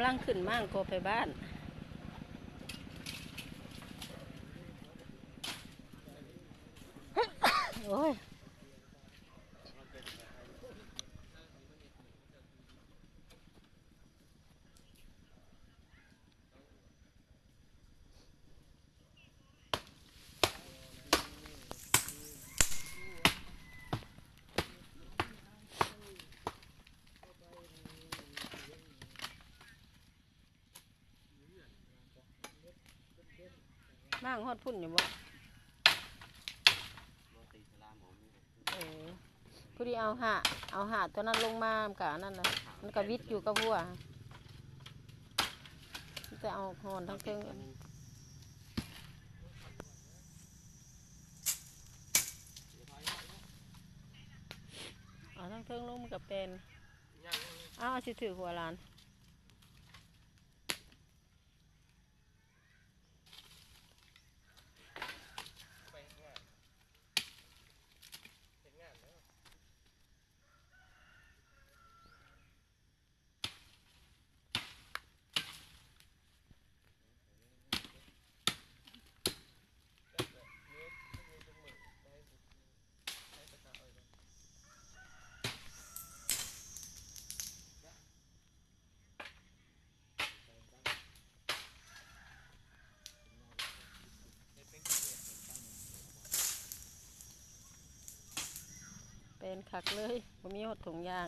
ລັງຂຶ້ນມາກໍໄປບ້ານ. ໂອ້ຍ. ມາຮອດພຸ້ນຢູ່ບໍ່? ເອີ ພໍດີເອົາຫາ ເອົາຫາຕົວນັ້ນລົງມາ ມັນກະອັນນັ້ນນະ ມັນກະຫວິດຢູ່ກັບຫົວ ມີແຕ່ເອົາຮອນທາງເທິງ ເອົາທາງເທິງລົງມັນກະແປນ ເອົາ ຊິຖືກຫົວຫຼານ. ແປນຄັກເລີຍ ບໍ່ມີຮອດຖົງຢາງ.